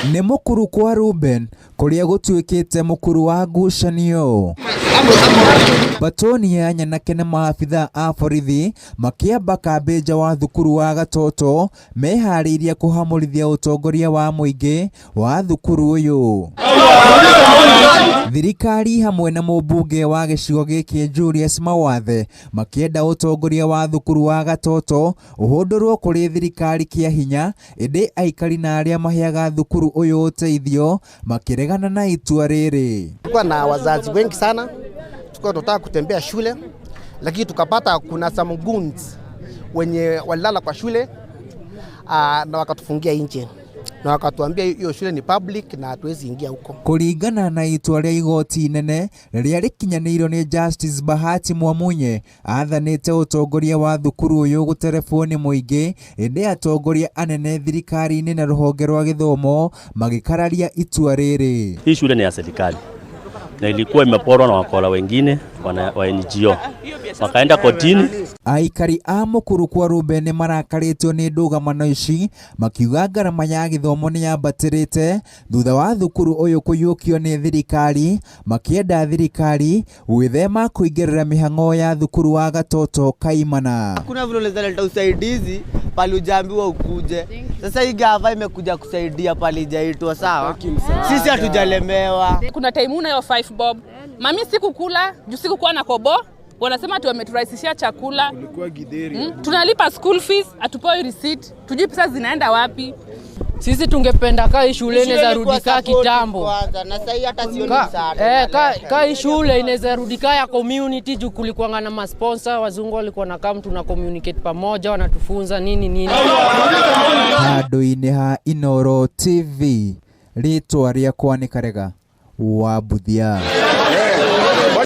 Nĩ mũkuru kwa Ruben kũrĩa gũtuĩkĩte mũkuru wa ngucanio. Batoni ya nyanake na maabithaa a borithi makĩamba kambĩ nja wa thukuru wa Gatoto meharĩirie kũhamũrithia ũtongoria wa mũingĩ wa thukuru ũyũ. Thirikari hamwe na mũmbunge wa gĩcigo gĩkĩ Julius Mawathe makĩenda ũtongoria wa thukuru wa Gatoto ũhũndũrwo kũrĩ thirikari kĩa hinya, ĩndĩ aikari na arĩa maheaga thukuru ũyũ ũteithio makĩregana na itua rĩrĩ. Tulikuwa na wazazi wengi sana, tulikuwa tunataka kutembea shule, lakini tukapata kuna some goons wenye walilala kwa shule na wakatufungia nje na wakatuambia hiyo shule ni public na hatuwezi ingia huko. Kũringana na itua rĩa igoti inene rĩrĩa rĩkinyanĩirio nĩ Justice Bahati Mwamunye, athanĩte ũtongoria wa thukuru ũyũ gũterebwo nĩ mũingĩ, ĩndĩ atongoria anene thirikari-inĩ na rũhonge rwa gĩthomo magĩkararia itua rĩrĩ. Hii shule ni ya serikali na ilikuwa imeporwa na wakora wengine wa NGO, wakaenda kotini. Aikari a mũkuru kwa Ruben nĩ marakarĩtio nĩ ndũgamano ici, makiuga ngarama ya gĩthomo nĩ yambatĩrĩte thutha wa thukuru ũyũ kũiyũkio nĩ thirikari, makĩenda thirikari gwĩthema kũingĩrĩra mĩhang'o ya thukuru wa Gatoto kaimana. Hakuna vile unaweza leta usaidizi pale hujaambiwa ukuje. Sasa hii gava imekuja kusaidia pale ijaitwa, sawa? Sisi hatujalemewa. Kuna time una hiyo 5 bob. Mami sikukula, juu sikukuwa na kobo. Wanasema ati wameturahisishia chakula. Tunalipa school fees, hatupewi receipt. Tujui pesa zinaenda wapi. Sisi tungependa kaa hii shule inaweza rudi kaa kitambo. Kwanza na sasa hata sioni msaada. Ka hii shule inaweza rudi kaa ya community juu kulikuwa na masponsor wazungu walikuwa na come tuna communicate pamoja wanatufunza nini nini. Handũ-inĩ ha Inooro TV, rĩtwa rĩakwa nĩ Karega wa Mbuthia.